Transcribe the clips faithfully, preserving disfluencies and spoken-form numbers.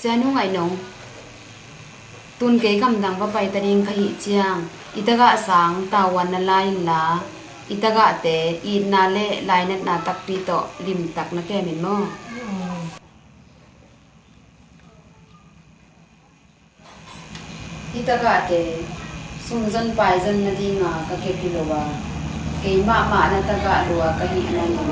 Sia Nu Ngaih Nong, tun kei gamdang va pai ta ding ka hih ciang, i tagah sang tavuan na la inla, i tagahte itna le lainatna takpi tawh limtak na kem in maw? Hih tagahte sunzon paizon nadinga ka kep hi lo a, keimah mah na tagah lua ka hih manin.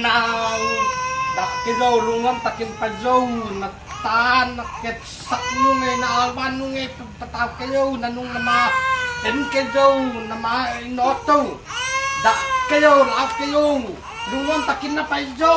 Nau, dah kei zo, lungnuam takin pai zo, na ta na kepsak nung ei, na alban nung ei, patau kei zo, na nung na ma en kei zo, na ma ei nawt zo. Dah kei zo, lau kei zo, lungnuam takin na pai zo.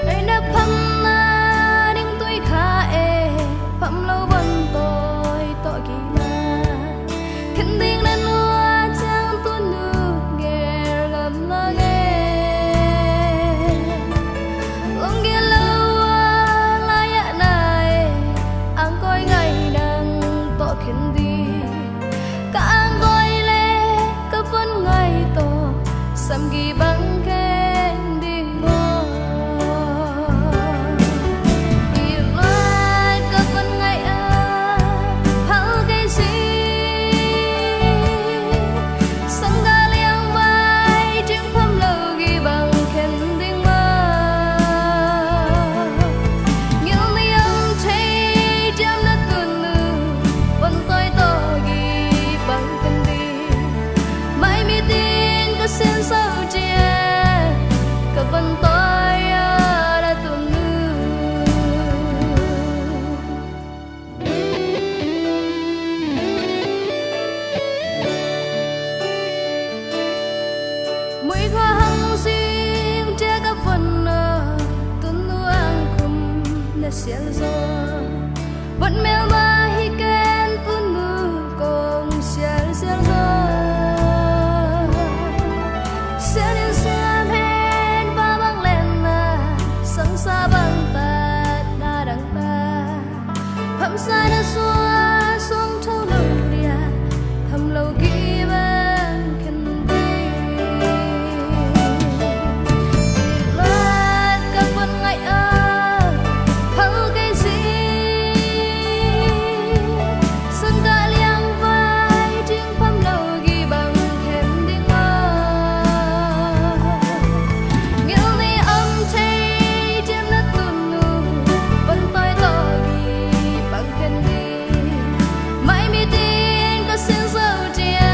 Ei na phamna ding tui kha e, pham lo von tawi tawh kila. Khen ding na nuam ciang tunu gel gam na nge. Lunggil lo a lai-ah na e, angkawi ngaih dang tawh khen ding. Ka angkawi le ka von ngaih tawh samgi bang khen ding maw? I luat ka von ngaih a phal kei si. Sangga liangvai ding pham lo gih bang khen ding maw? Ngilni om thei diam na tunu, von tawi tawh gih bang khen ding. Mai mit in ka sin so ciang, ka von tawi a na tunu. Muikhua hang sing tia ka von a, tunu ang khum na sial zaw. Von melma hi ken tunu kong sial sial zaw. Sial in siam hen, va bang lenna, sangsa bang tatna dang ta. Phamsa na sua suang tho lo dia, pham lo gih bang khen ding. I luat ka von ngaih a phal kei si. Sangga liangvai ding pham lo gih bang khen ding maw? Ngilni om thei diam na tunu, von tawi tawh gih bang khen ding. Mai mit in ka sin so cia,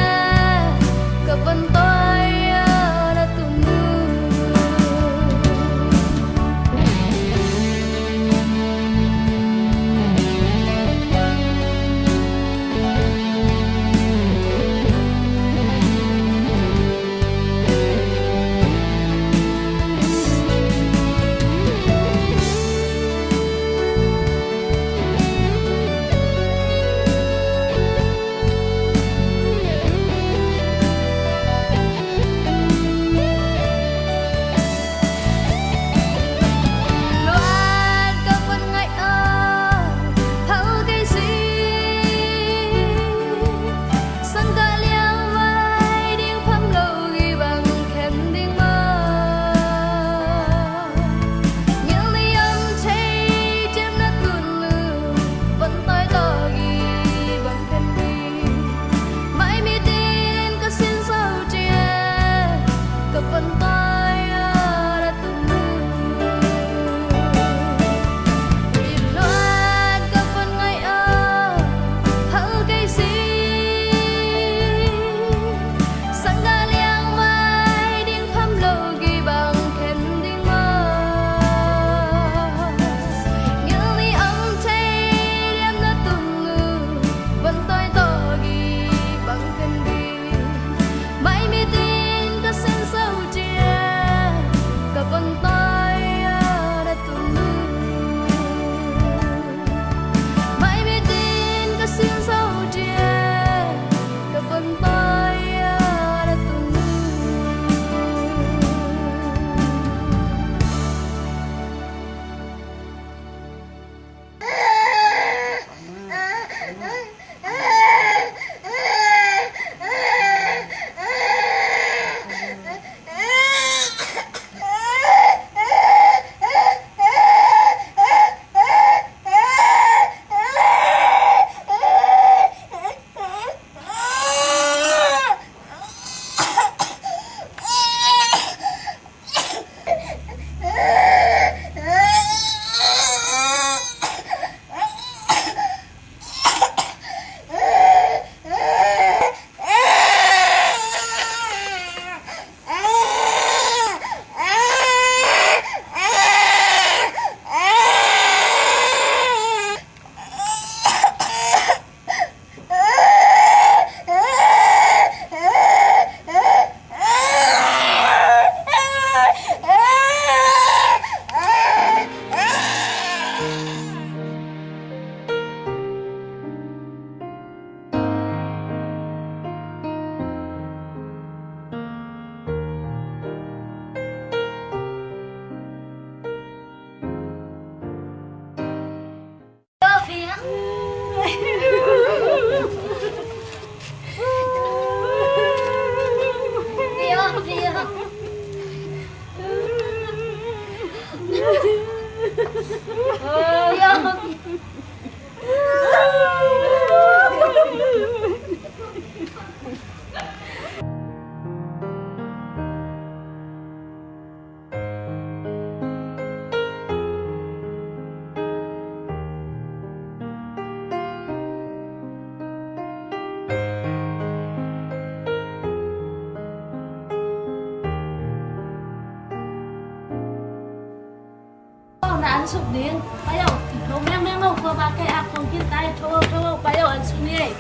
Na an suk ding. Pai aw, tho mengmeng aw, khua bak kei ak kong khin tai, tho, tho, pai aw, an suk ni ei.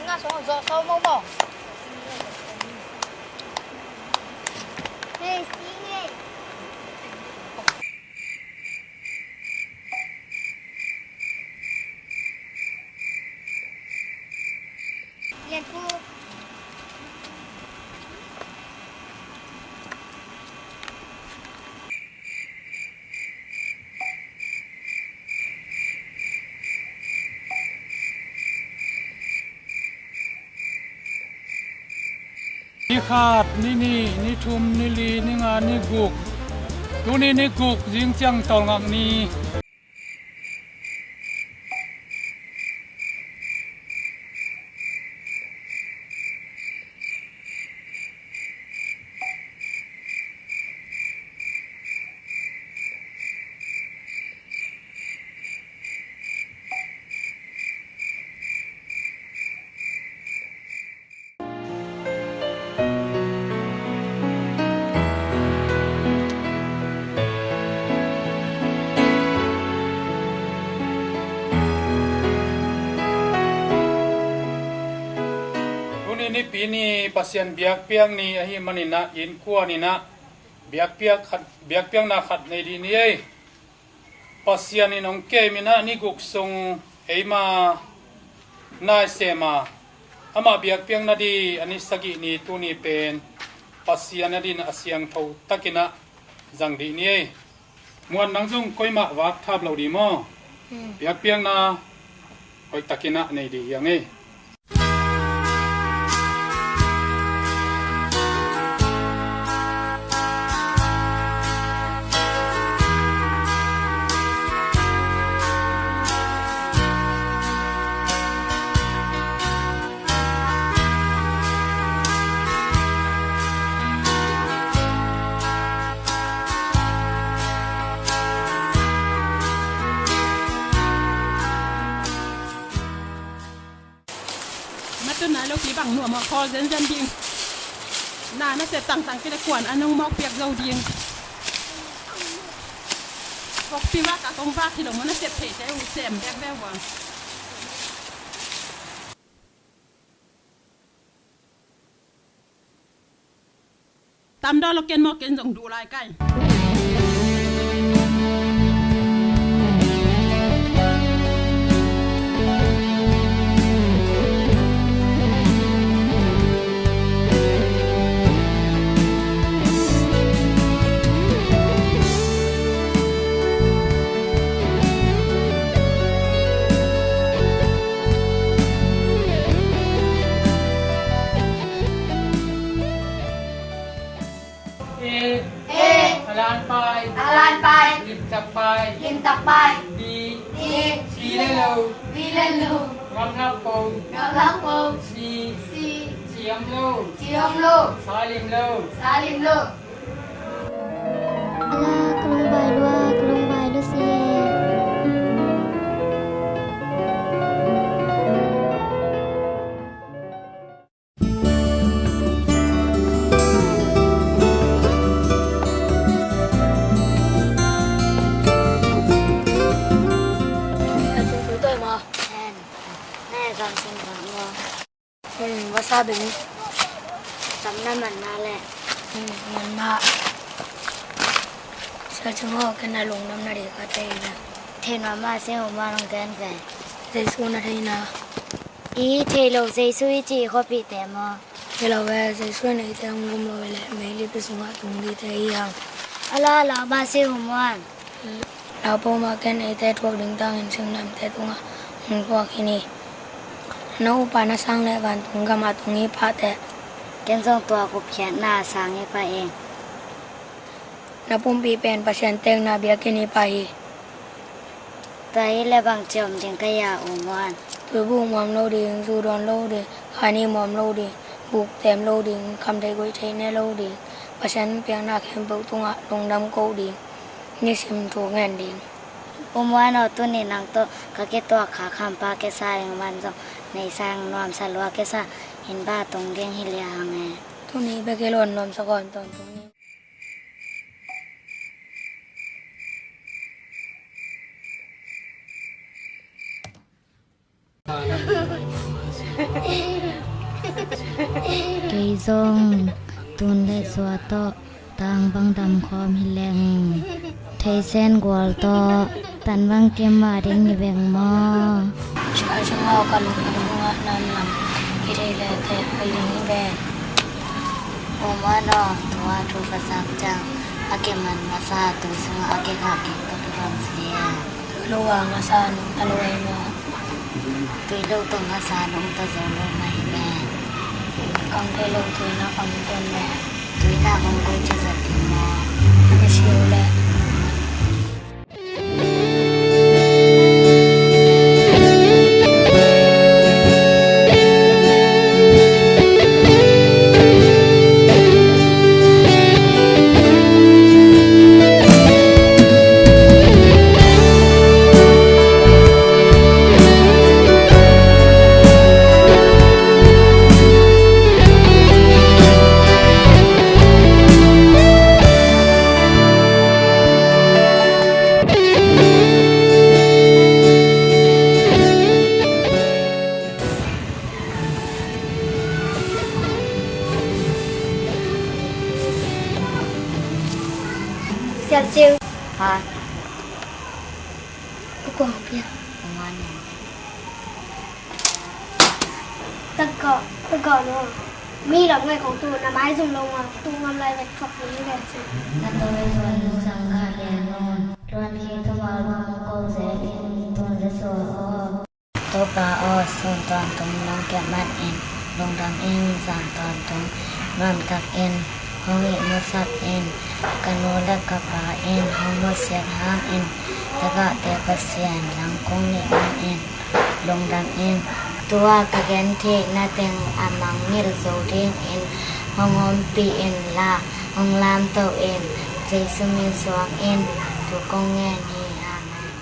Nga song zo so mo mo. Hey, Steve. Ni khat, ni nih, ni thum, ni li, ni nga, ni guk. Tuni ni guk, zing ciang tawlngak ni. Tuni nipi ni Pasian biakpiak ni ahih maninah innkuan inah biakpiak khat, biakpiakna khat nei dih ni ei. Pasian in hong kem inah ni guk sung eima nai sem a, amah biakpiakna dih a ni sagih ni tuni pen Pasian a din a siangtho takinah zang dih ni ei. Muan nang zong koimah vak thap lo dih maw? Hmm. Biakpiakna hoih takinah nei dih hiang ei. Matun nai lo pi bang nuam a khawl zenzen ding. Na nasep tangtang kile kuan a nong mawk piak zo ding. Vokpi vak a kong vak hi lo maw, nasep theite uh sem bek ve uh a. Tam daw lo, ken maw, ken zong duh lai kai. E. E. A lan pai. A lan pai. Limtak pai. Limtak pai. Bi. Bi. Si le lo. Bi le lo. Ngam lak po. Ngam lak po. Si. Si. Si om lo. Si om lo. Sa lim lo. Sa lim lo. Ala, ka lungvai lua, ka lungvai lua si. Vasa beng. Tam na man na le. Man na. Sa chungo ken a lungdam na di ka te na. Thei na ma se o ma long ken ke. Jesu na thei na. I thei lo Jesu i ci khuapihte maw? Thei lo ve, Jesu in eite hong gum lo ve leh meilip i sungah tung dite hi hang. Ala, lau mah si uh muan. Lau peuhmah ken, eite thuak ding tangin singlamteh tungah Hong thuak hi ni. Na upa na sang leh vantung gam a tung hi pah teh. Ken zong tua gupkhiatna a sang hi pah ing. Na pumpi pen Pasian teekna biakinn hi pah hi. Tua hi leh bangci om ding ka hia U Muan? Tuibuk muam lo ding, zu dawn lo ding, khaini muam lo ding, buk tem lo ding, kham thei guai thei ne lo ding, Pasian piakna khempeuh tungah lungdam ko ding, nisim thu ngen ding. U Muan aw, tuni nang tawh ka kituak kha khampa kisa ing, van zong nei sa ing, nuamsa lua kisa, inn bah tung ding hi liang e. Tuni bek hi lo, nuamsa kawm tawntung ni. Kei zong tun le zua tawh tang bang dam khawm hi leng, theisen gual tawh tan bang kim mah ding hi veng maw? Sial sungah ka lung, ka lungah nam lam i thei le te hoi ding hi veng. U Muan aw, tua thu ka zak ciang a kiman masa tui sungah a kikhah kik ka kibang si e. Tui lo a ngasa nungta lo ei maw? Tui lo tawh ngasa nungta zo lo mah hi ve. Kang thei lo tui nak om tuan ve. Tui nak om koi ci zat ding maw? Na ka siu leh. Sial Cing. Ha. Ka kuang pia. Ka man. Taka, taka no. Mi lam ngai kong tu na mai zum lo nga tu ngam lai vet khop ni vet si. Na to vet wan sang kha lian non. Tuan khi tu mal bang ko ze in tun le so o. Topa aw, sun tawntung nong kiammat in, lungdam in, zan tawntung nuamtak in hong ihmusak in, ka nu le ka pa in hong nusiat hangin, tagahte Pasian langkung nih man in, lungdam in. Tua ka gentheihna teng a mangngilh zo dingin hong ompih inla, hong lamto in, Jesu min suangin thu kong ngen hi. Amen.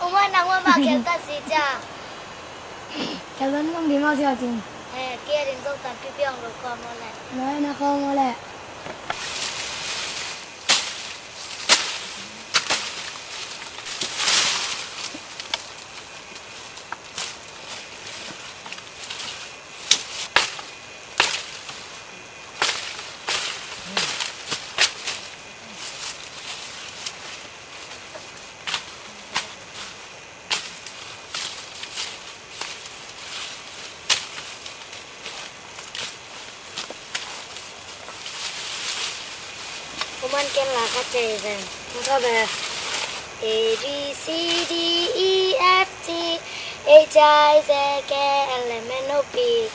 Uma nang mama kel ka si cia. Kel ban mong di mau sia cing. Eh, kia din zong tan pipi ong lo ko mo le. Noi na ko mo le. Kuman ken la ka cei ven. Ka ve. A, B, C, D, E, F, G, H, I, J, K, L, M, N, O, P,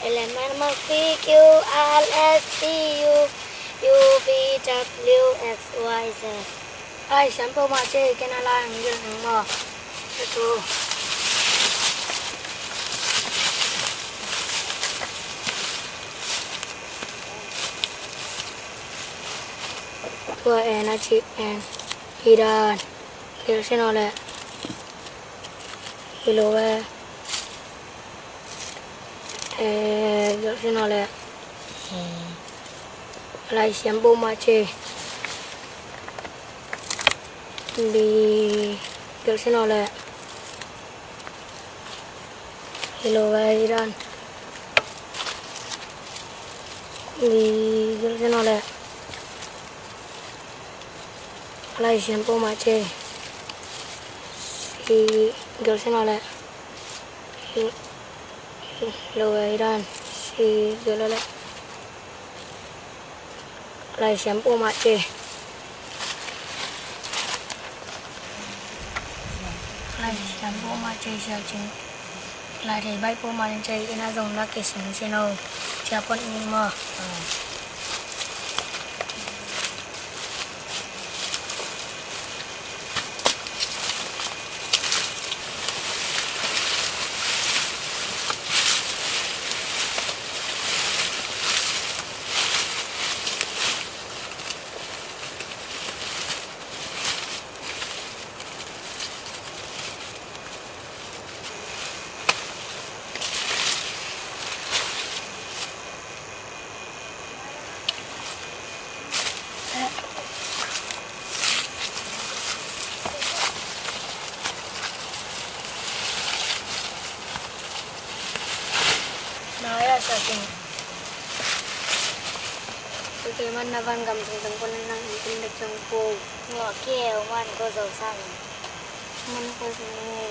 L, M, N, O, P, Q, R, S, T, U, U, V, W, X, Y, Z. Ai, siam peuhmah ci, ken a lai ang gil ning maw? Ka tu. Tua en a ci en. Hi dan. Gil sin aw leh. Hi lo ve. Eh, gil sin aw leh. Eh. Lai siam peuhmah ci. Bi, gil sin aw leh. Hi lo, vai dan. Ni gil se no le. Lai siam po ma che. Si gil se no le. Hi lo, vai dan. Si gil le. Lai siam po ma che. Lai siam po ma che, sial cing. Lai thei bai po ma che, ina zong na ke sing sino. Cia pon ni mo. Naya sakin. Kute man na van gam sung tang pun nang in pun dek sung pu. Ngua keu man ko zau sang. Man ko sung ne.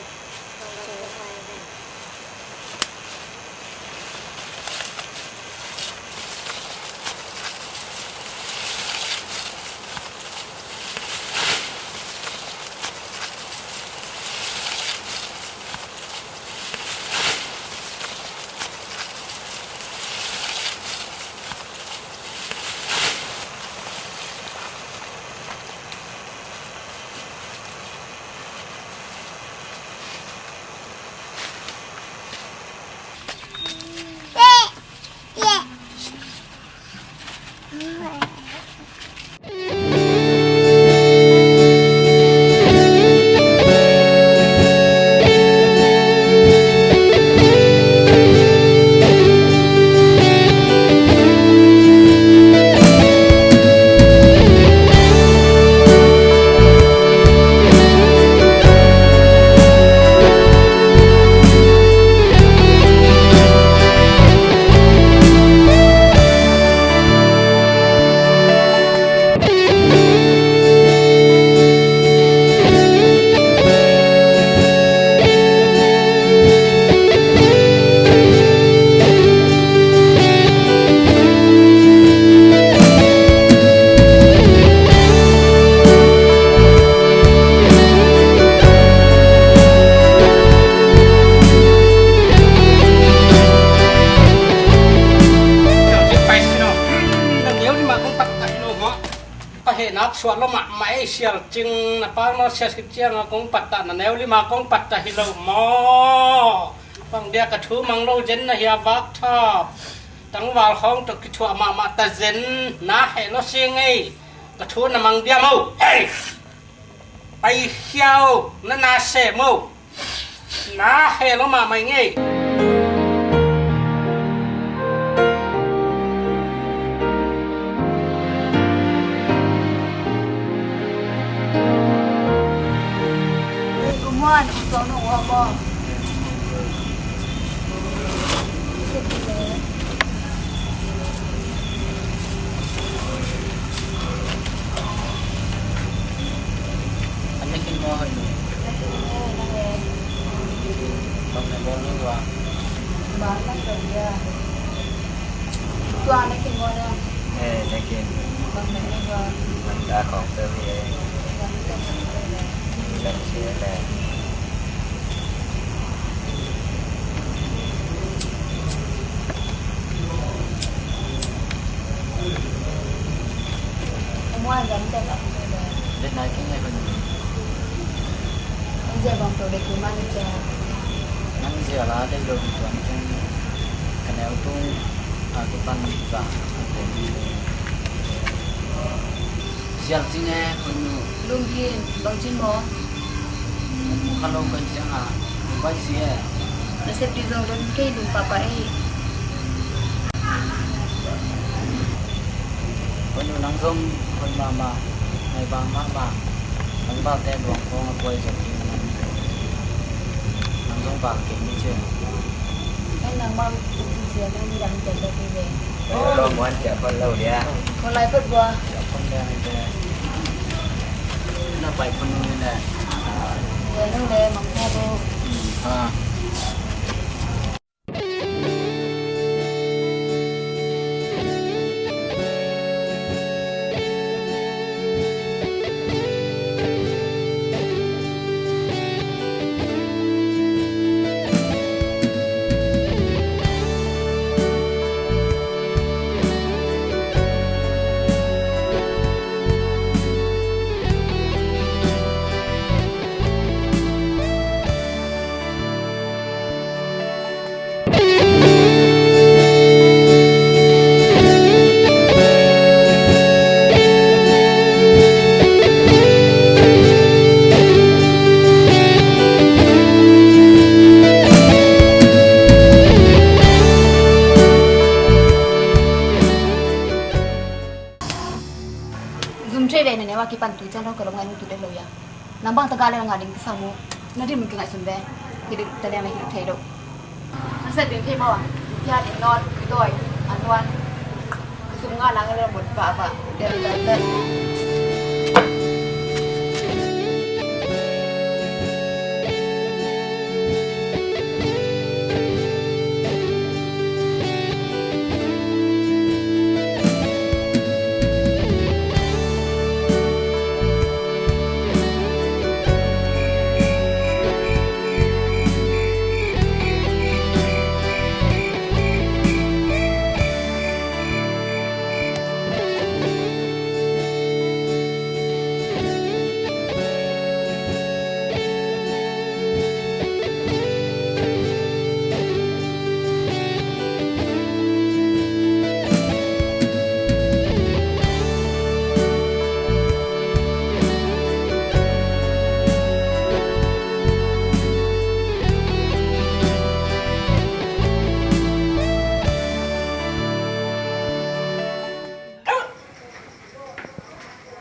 Ka hehna suak lo mahmah ei, sial cing na pau no, sial khit cianga kong pattah, na neu lima kong pattah hi lo maw? Bang dia ka thu mang lo zen na hia, vak thap tangval khawng tawh kithuah mahmah ta zen, na heh lo sing ei. Ka thu na mang dia maw? Hei! Pai hiau, na na se maw? Na heh lo mahmah ing ei. An nekin maw, hoih nu? Bang na bawl ni ua? Tua nekin maw na? Eh, nekin. Bang na ni ua? Bang da khawng pe wi e. Bang si le. Muan gam te la. Dek nai king e kun. Nang zia bang to dek man cia. Nang zia la dek lo di tuan king. Ka neu tung a kipan za. Sial cing e, hoih nu. Lum hin, bang cin maw? Kha lo koi ciang a, lum bai si e. Na sep di zong don kei lum papa e. Hoih nu, nang zong hoih mahmah, ngai bang mahmah. Nang balte luang khawng a buai zong hi nang. Nang zong bang kei ni ci e. Nang bang uk sia nang midang tek tek hi ve. Oi, lo muan sia phot lo dia. Ko lai phot bua. Sia phot dia hi ve. Na pai phot nu ni le. Sia nang le mang phot bu. Ah. Zum thei ve, na neu a kipan tui ciang lo ka lo ngai nung tu dek lo ia. Nang bang tagah le nang a ding kisam uh. Na dim mun kingaihsun ve. Hi ding ta liang le hi ding thei lo. Na sep ding thei maw a? Pia ding nawn, tui tawi, a nuan. Sum nga lang le mut pahpah. Del del del.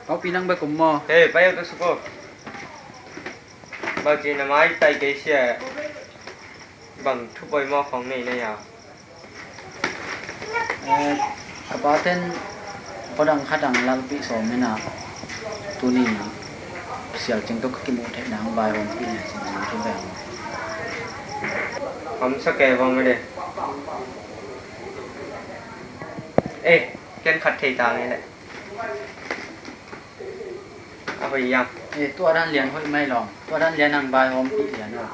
Kau pi nang bek um maw? Hei, pai uh ta suk uh. Bangci na maitai kei sia. Bang thu poimawh khong nei na ia? Eh, ka paten khuadang khatdang lalpih sawm in ah, tuni sialcing tawh ka kimuh theih nang vaihawmpih le cin zong thu beng. Om sa kei vong le. Eh, ken khat thei ta nge le. A hoih iam. Eh, tua dan lian hoih mai lawng. Tua dan lian ang vaihawmpih lian aw.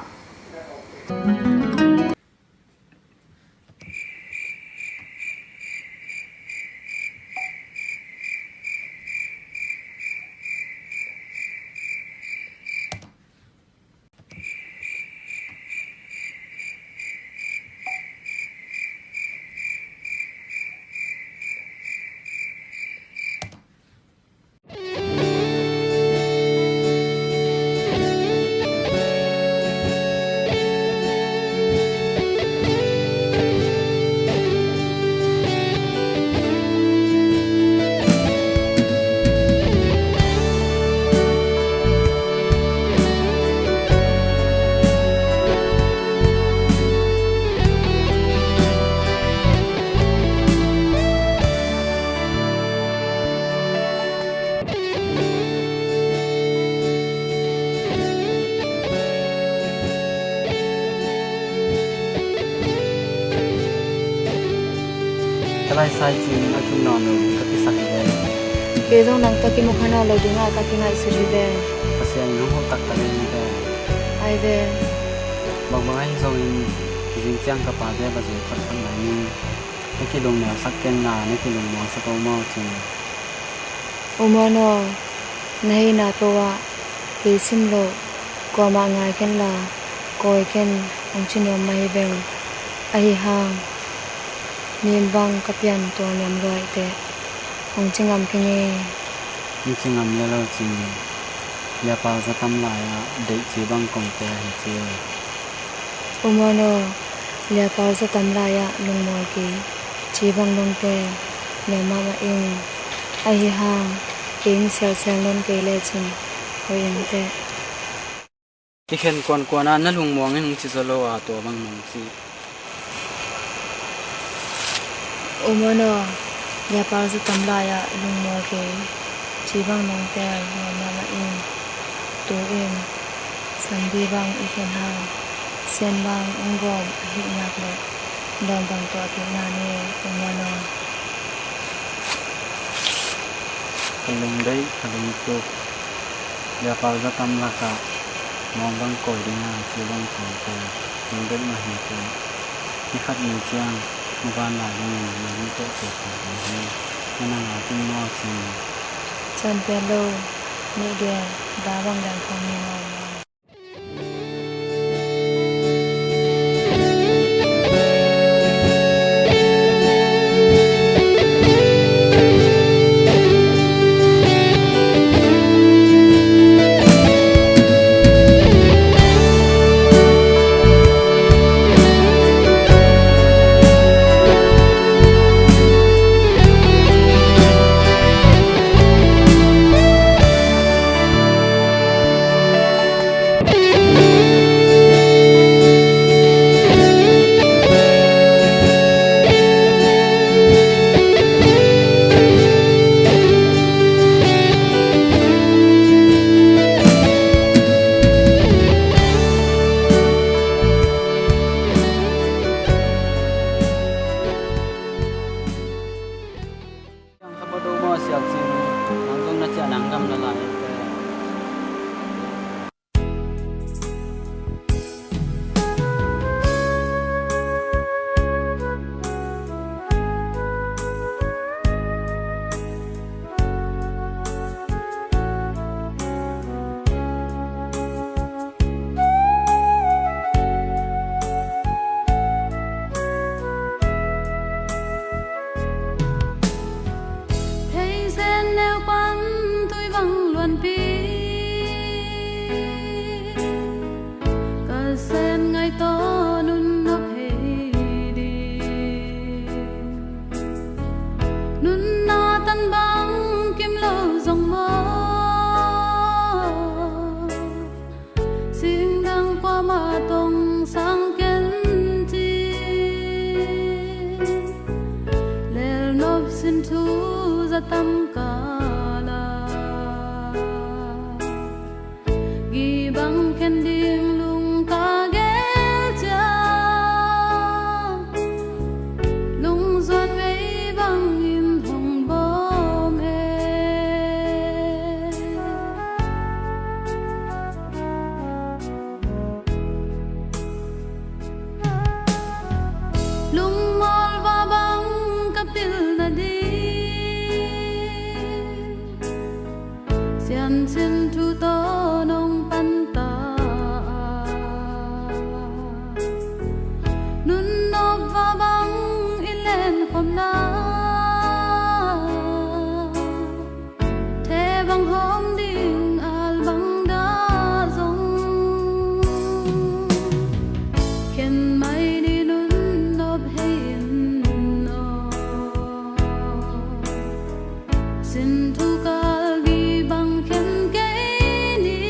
Ka laisai cin a kim nawn lo ding ka kisak hi ve. Kei zong nang tawh kimu kha nawn lo dingah ka kingaihsut hi ve. Pasian in hong hoh taktak in hi ve. Ai ve. Bangbang ahi zongin zing ciang ka pa ve va zui phot phot lai ning. Na kilungmelsak ken la, na kilungmuangsak o maw cin. U Muan aw, na hei na to ah kei sim loh kuamah ngai ken la, kawi ken hong ci nuam mah hi veng. Ahi hang, mi bang ka pian tua nuam luai teh hong ci ngam keng e. Hong ci ngam le lo cin, liapal za tam lai-ah deih ci bang kongte ahi ci. U Muan aw, liapal za tam lai-ah lungmual kei ci bang dongte nuam mahmah ing. Ahi hang, kei in sialsial nawn kei lecin hoih ing teh. I khen kuankuan ah na lungmuang in hong ci zaw lo a, tua bang nong ci. U Muan aw, biapal za tam lai-ah lungmual kei, ci bang nong teel nuam mahmah ing. Tu-in Sandi bang i khen hang, Sian bang hong gawm ahih nak leh dawn bang tuah kik na ni, U Muan aw. Ka lungdeih ka lungtup, biapal za tam lakah mawng bang kawi ding a, ci bang kawite lungdeih mah hi teh. Ni khat ni ciang muvanna dingin mawng tuah kik ding hi. Na nang a tung maw cin. Can pen lo, nih gen, da bang dan khawng ni maw. Nang kha pa do maw, sial cing, nang kong na ciah nang gam na lai te. Thei sen neu pan tui bang luanpi, ka sen ngai tawh nun nop hei ding. Nunna tan bang kim lo zong maw, singdang kuamah tong sang ken ci. Lelnop sin thu za tam kala, gibang khen ding lung ka gel ciang, lungzuan vei bangin hong bawm e. Lungmawl va bang ka pil nading, siancin thu tawh nong panta a, nunnop va bang i lenkhopna, the bang hawm ding al bang dah zong, khen mai ni nunnop hei in aw. Sin thu kal gibang khen kei ni,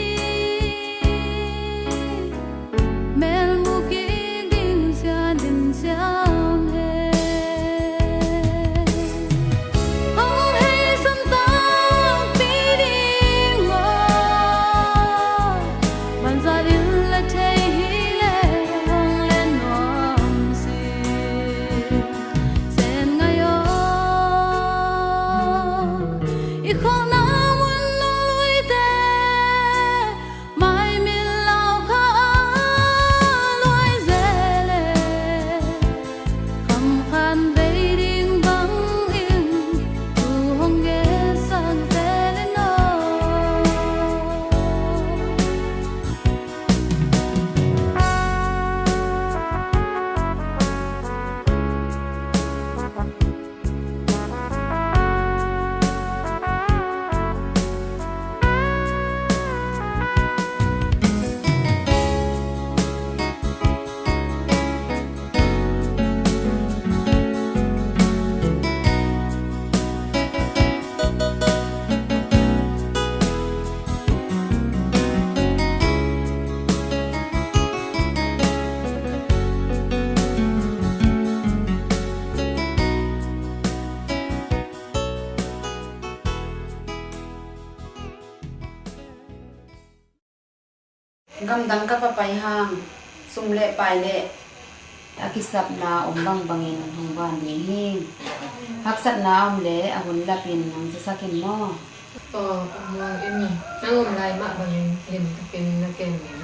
melmu kik ding sian in siam he. Gamdang ka va pai hang, sum le pai le a kisapna om bangbangin hong van ding hi. Haksatna om le a hun lapin nang zasak in maw? Aw, a muang in nang om lai mah bangin limtakin na kem in.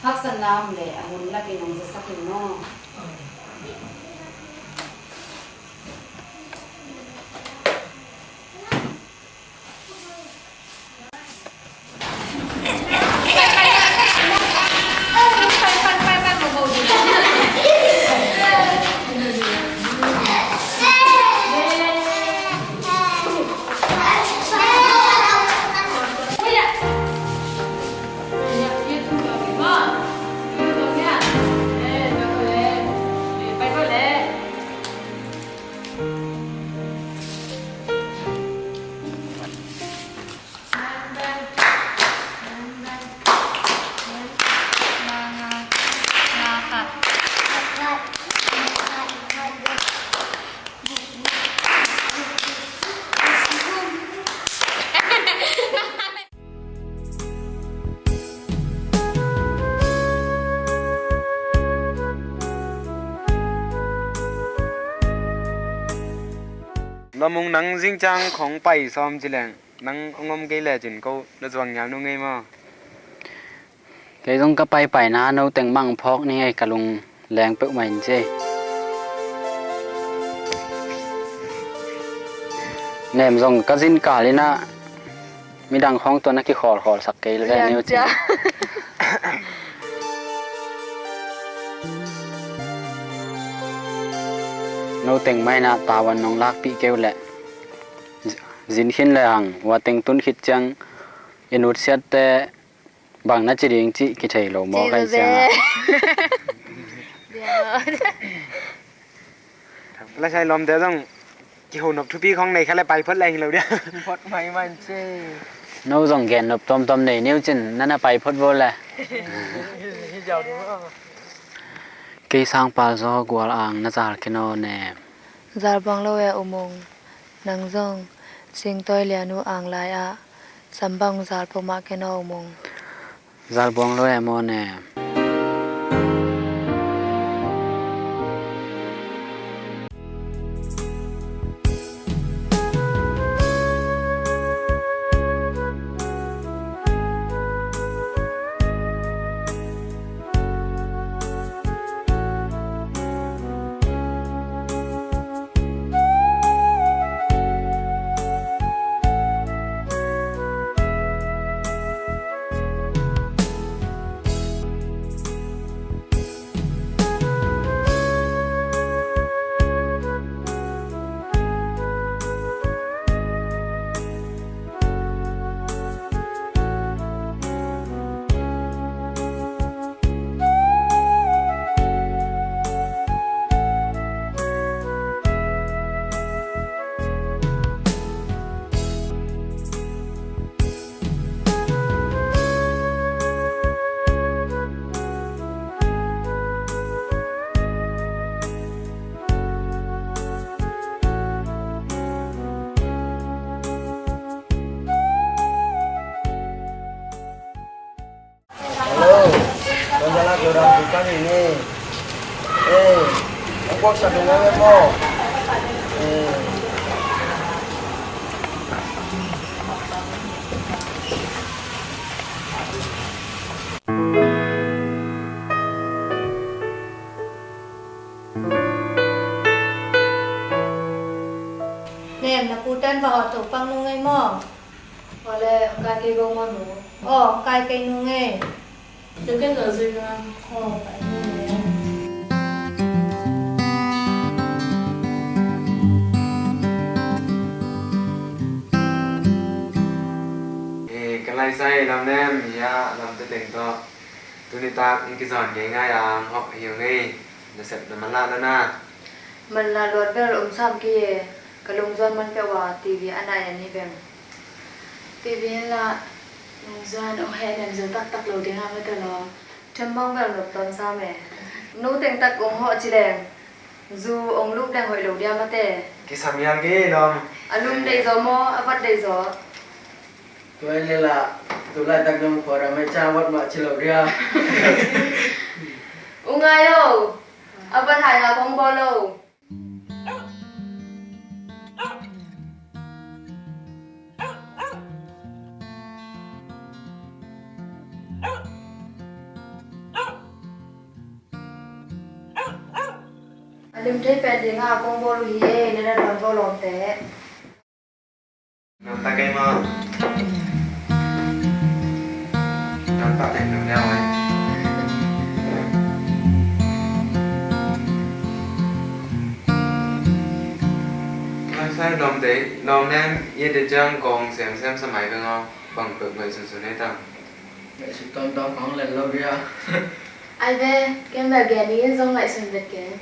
Haksatna om le a hun lapin nang zasak in maw? Aw. Lamung, nang zingciang khong pai sawm ci leng, nang hong om kei lecin ko na zuang ngial nu ngei maw? Kei zong ka paipaina no teng mah phawk ni ngei, ka lung leng peuhmah in ci. Nem zong ka zin kal in ah midang khawng tua na kikhawlkhawl sak kei le ve ni uh ci. No teng mah in ah tavuan nong lakpih kei uh leh zin khin le hang, hua teng tun khit ciang i nutsiatte bang na ci ding cih kithei lo maw, ci kai ve ciang ah. Lasai lawmte zong kiho nop thupi khong nei kha le pai phot leng hi lo dia. Phot mai man ci. No zong gen nop tomtom nei ni uh cin na na pai phot vo le. Hi ziau ding maw? Kei sangpal zaw gual ang na zal khin aw ne. Zal buang lo e U Mung. Nang zong singtawi lian uh ang lai ah sambang zal peuhmah kei naw U Mung. Zal buang lo e maw ne. Hello, tuan jalan ke orang tukang ini. Eh, aku paksa dengan mo. Eh. Nem, na pu tan va aw to pang nu ngei maw? Aw le, hong kai kei go maw nu? Aw, hong kai kei nu ngei. Te ken lo zui na. Aw, kai nu ngei. Eh, ka lai sai lam nem, ya lam te teng to. Tuni tak, in ki zon ngei ngai ang, hok hiu ngei. Na sep na mala na na. Manlah luat bel om sam kei e, ka lungzuan man peuh a TV a nai a ni beng. TV in lah lungzuan om heh nem zo taktak lo ding a mate law. Them bang bel nop tam sam e. Nu teng tak ong hawh ci leng zu ong lup leng hoih lo dia mate. Kisam hial kei lawm. A lum dei zaw maw, a vat dei zaw? Tua in le lah, Tulaitak nong khuaram ei ca wat mah ci lo ria. U ngai o, a va thai nga kong bawl lo. A lim thei pen ding a kong bawl uh hi e, na na dawn bawl lawmte. Nuam ta kei maw? Nuam ta kei nuam leh oi. Laisai lawm dei, lawm nem, i de ciang kong sem sem samai beng aw, bang pek ngaihsun sun ei tam. Ngaihsun tawmtawm kong len lo bia. Ai ve, ken bel gen ning in zong ngaihsun vet keng.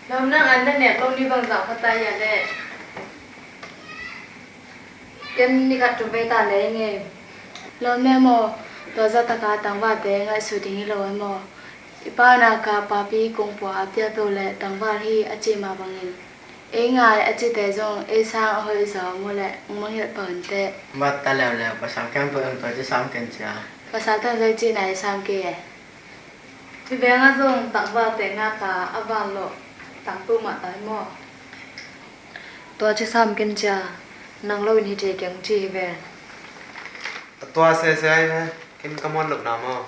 Lawm nang an na nek lo ni bang zah pha ta hia leh. Ken ni khat tum vei ta leh ing e. Lawm ne maw, tua zah taka tangvalte ngaihsut ding hi lo e maw. I pa na ka papi kong pua a pia peuh leh tangval hi a ci mah bangin. Ei ngai a cite zong ei sang a hoih zaw mu leh ong mangngilh pah un teh. Vat ta leuleu, pasal khempeuh in tua ci sam ken cia. Pasal tan zoi cihna i sam kei e. Hi veng ah zong tangval tekna ka a van lawh tangtu mah ta hi maw? Tua ci sam ken cia, nang lo in hi thei keng ci hi ve. Tua sese ai ve, ken ka muan lohna maw?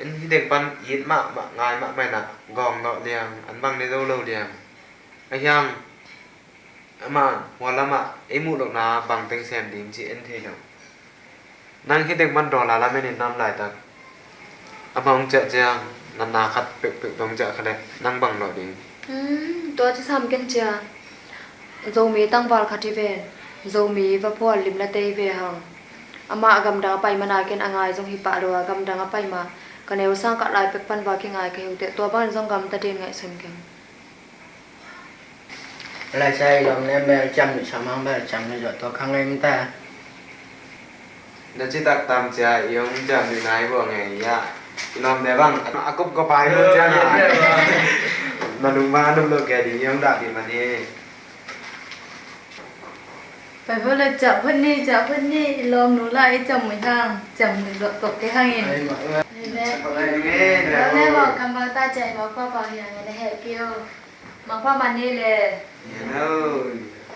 In hi deng pan it mahmah ngai mahmah inah gawng lawh liang, an bang ne zo lo liang. A hiang, amah hualamah ei muh lohna bang teng sem ding ci en thei lo. Nang hi deng pan dollar lam en in nam laitak. Amah hong ciah ciang, natna khat peuhpeuh tawh hong ciah kha leh, nang bang lawh ding. Hmm, tua ci sam ken cia. Zomi tangval khat hi ven. Zomi va phual lim la tei ve hang. Amah a gamdang a pai mana ken a ngai zong hi pah lo a gamdang a pai ma. Ka neu sang kah lai pek pan va kingai ka hi uh teh tua bangin zong gamta din ngaihsun keng. Laisai lawm ne bel ciam nih samang bel ciam nih zawh tua khang ei mta. Na citak tam cia i hong ciam nih nai buang e ia. I lawm ne bang a kup ko pai lo cia na. Na lung bang a nup lo kia ding i hong dah dih man hi. Pai bo le ciah phot ni, ciah phot ni, i lawm nu la i ciam mui hang, ciam mui zawh tawh kei hang in. Ai, mah, mah. Ni le. Ciah phot lai ni, ni le. Lawm le maw, kam bang ta ciah i mawk pah pah hiang in a heh kei o. Mangpha man ni le. Ni lo,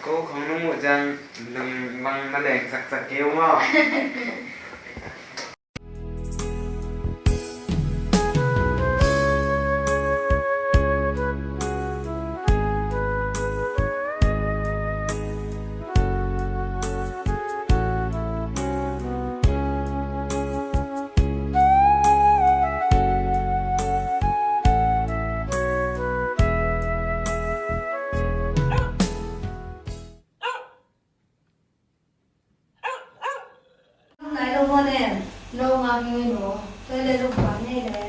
ko khong nung muh ciang, nung bang na leng sak sak kei o maw. Ngai lo maw ne? No ngak hi no. Toilet luk bang nei le.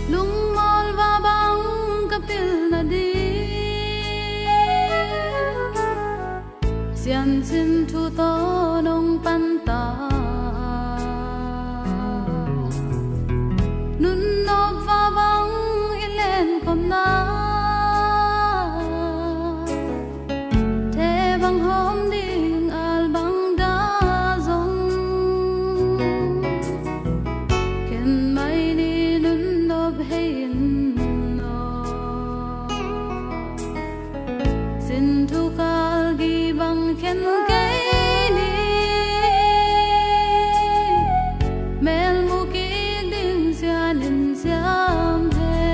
Lungmual va bang ka pil nading, siansin thu tawh nong panta. Nunnop va bang i lenkhopna, the bang hawm ding al bang da zong, ken mai ni nunnop hei in aw. Sin thu kal gi bang khen kei ni, mel mu kik ding sian in siam he.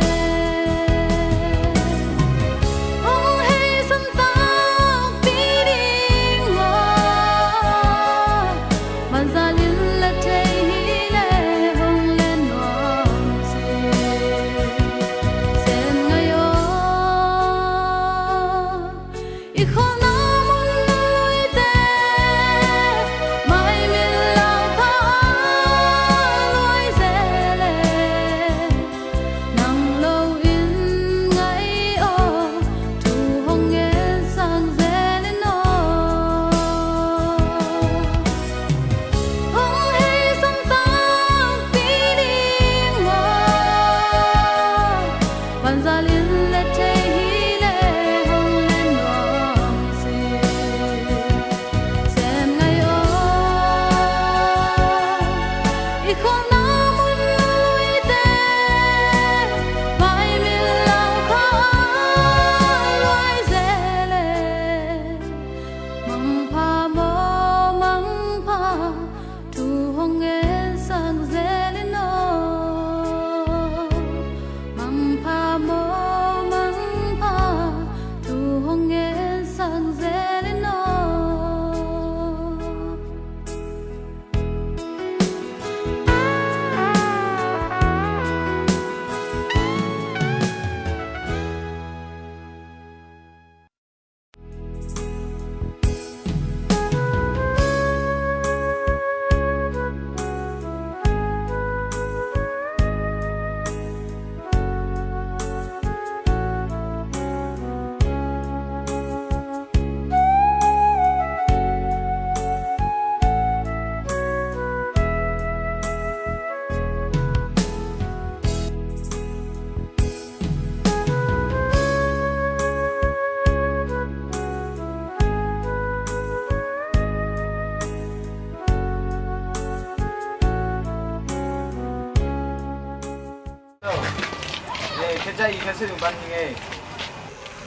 Zia i ka sui ban hi ngei.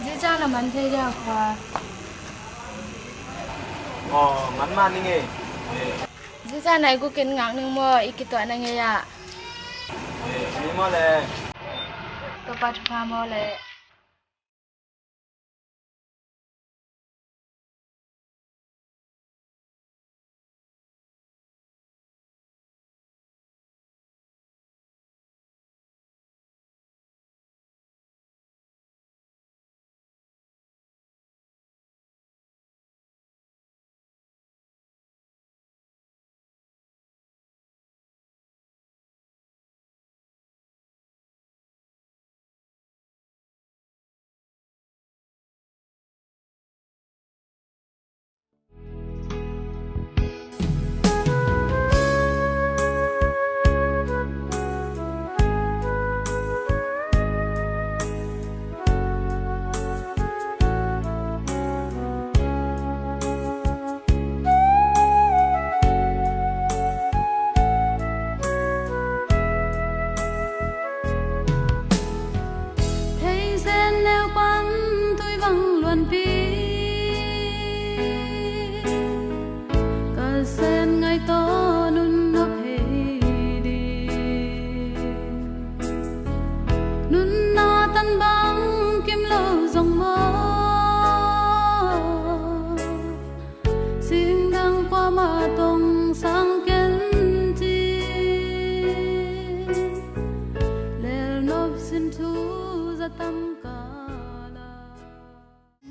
Zia caan a man thei dia khua. Aw, man mah ni ngei. Zia caan a i gukin ngak ning maw, i kituahna ngei ah. Ni maw le. Topa thupha maw le. Thei sen leu pan tui bang luanpi, ka sen ngai tawh nun nop hei ding. Nunna tan bang kim lo zong maw, singdang kuamah tong sang ken ci. Lelnop sin thu za tam ka la.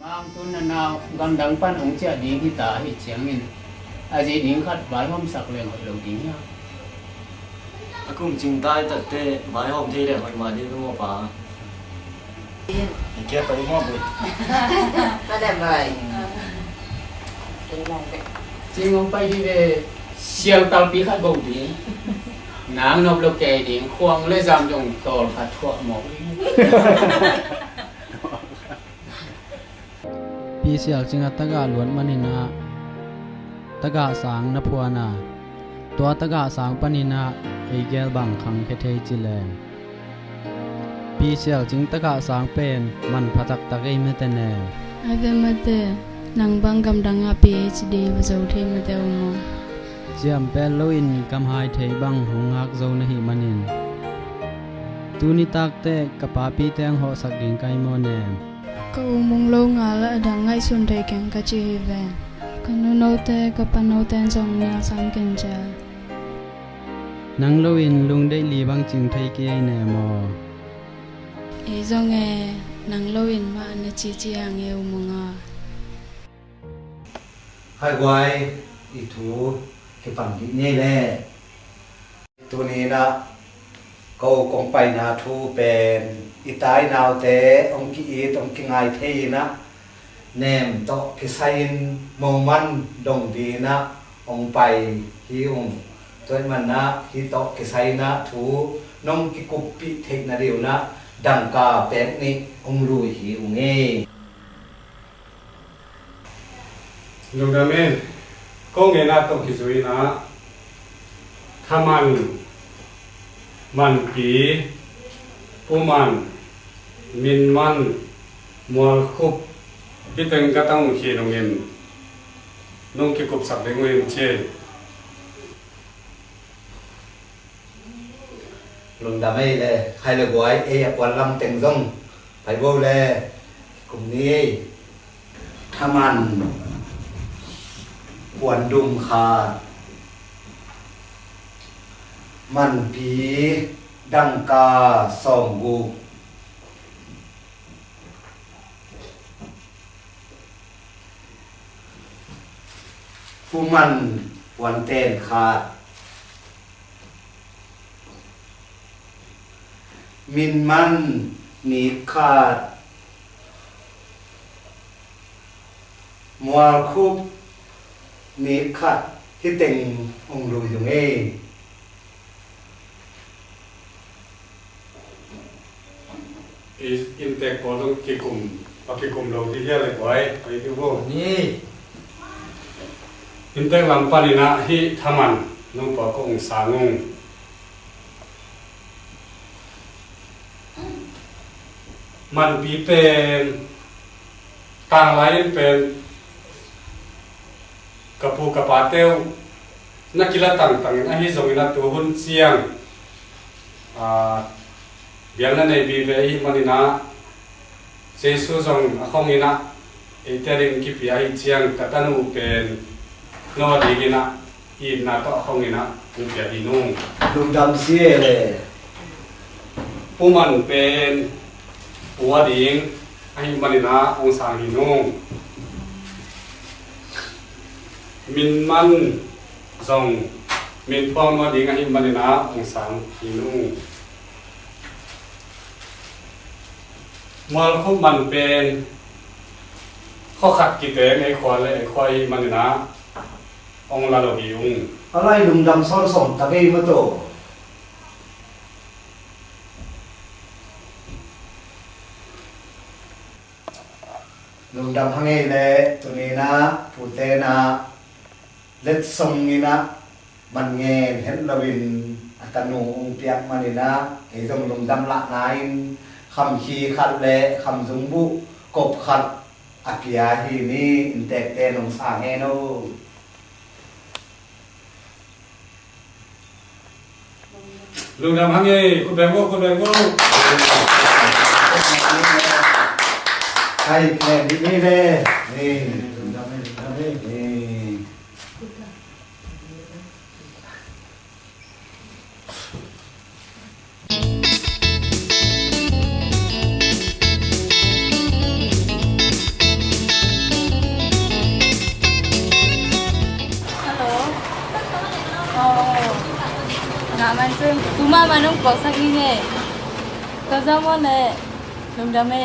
Mang tun a nau gamdang pan hong ciah ding hita ahih ciangin a zi ding khat vaihawmsak leng hoih lo ding hia? A kum cingtai takteh vaihawm thei leng hoih mah ding ka maw pa. Kia pai maw bui. Ka dam bai. Cing hong pai hi ve. Sial talpi khat go ding. Nang nop lo kei ding, khuang le zam zong tawl khat thuah mawk ding. Pi Sial Cing a tagah luat manin ah tagah sang na phuan a, tua tagah sang panin ah ei gel bang khangkhia thei ci leng. Pi Sial Cing tagah sang pen manpha taktak ei mate ne. Ai ve mate, nang bang gamdang ah P H D va zo thei mate uh maw? Ciam pel loin kamhai thei bang hong ngak zo na hih manin, tuni takteh ka papi teng hawhsak ding kai maw ne? Ka u mung lo ngal a dang ngaihsun thei keng ka ci hi ve. Ka nu note ka pa note in zong nial sam ken cial. Nang loin lungdeih li bang cing thei kei ne maw? Ei zong e, nang loin mah na cici hang e u mung a. Hai guai, i thu kipan dih ngei le. Tuni inah ko kong paina thu pen i tainaute hong ki-it hong kingai thei inah nem tawh kisai-in moman dong dinah hong pai hi ung. Tua ahih manah hih tawh kisai inah thu nong kikuppih theih nadingunah dangka pek nih hong lui hi ung hi. Lungdam in, ko ngeina tawh kizui inah Thaman, Manpi, Puman, Minman, Mualkhup, hih teng ka tang uh khin ung in, nong kikupsak ding uh in ci. Lungdam ei le, khai le guai, ei a kuan lam teng zong pai bo le, kum ni ei. Thaman kuan dum khat, Manpi dangka sawmguk, Puman puanten khat, Minman nik khat, Mualkhup nik khat, hih teng hong lui ung ei. I inntek pawl zong kikum, a kikum lo dih hia le guai, a i kikum. Ni. Inntek lam panin ah hih Thaman nong pua ko ung sang ung. Manpi pen tanglai in pen ka pu ka pate uh na kila tangtangin, ahi zongin a tu hun ciang, aa, biakna nei vive ahih manin ah, Jesu zong a khongin ah eite ading kipia ahih ciang ka tanu pen no adingin ah itna tawh a khongin ah hong pia hi nung. Lungdam si e le. Pu Man pen pu ading ahih manin ah hong sang hi nung. Min Man zong min phuang no ading ahih manin ah hong sang hi nung. Mual Khup Man pen khua khat kiteng ei khua le ei khua ahih manin ah hong la lo hi ung. A lai lungdam sawnsawm ta kei maw taw. Lungdam hang ei le, tuni in ah pute in ah letsong in ah man ngen het loin a tanu hong piak manin ah ei zong lungdam lahna in kham khi khat le kham zungbuh kop khat a pia hi ni. Inntekte nong sang hen o. Lungdam hang ei, khut beng vo, khut beng vo. Hai, khen dih ni ve. Ni. Lungdam hang ei, lungdam hang ei. Ni. Hello. Oh. Ngah man cun, tu mahmah nong puaksak ning e. Ka za maw le, lungdam e.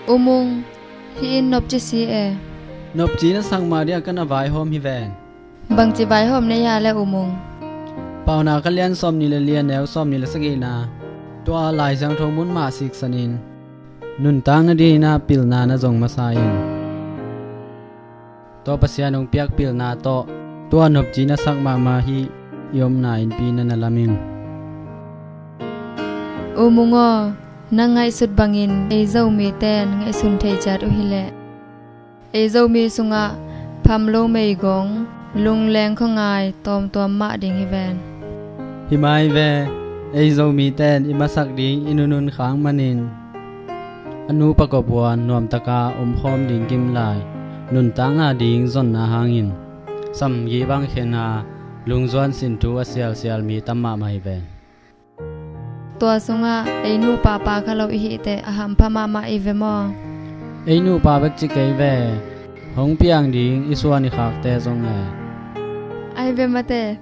U Mung, hih inn nopci si e. Nopci na sak mah dingah ka na vaihawm hi ven. Bangci vaihawm na hi a le U Mung? Paunak a lian sawmnih le li, a neu sawmnih le sagihna. Tua Lai Siangtho mun mah siksanin nuntak nadingin ah pilna na zong masa in. Tua Pasian hong piak pilna tawh tua nopci na sak mahmah hih i omna innpi na na lam ing. U Mung aw, nang ngaihsut bangin ei Zomite in ngaihsun thei ciat uh hi leh, ei Zomi sungah phamlo meigong, lungleng khuangai tawmtuam mah ding hi ven. Hi mai ve, ei Zomite in i masak ding i nunun khak manin a nupa kop uh a nuamtaka omkhawm ding kim lai, nuntakna ding zonna hangin samgih bang khen a, lungzuan sin thu a sialsial mi tam mahmah hi ve. Tua sungah ei nupa pa kha lo i hih teh a hampha mahmah i ve maw? Ei nupa bek ci kei ve, hong piang ding i suan i khakte zong e. Ai ve mate.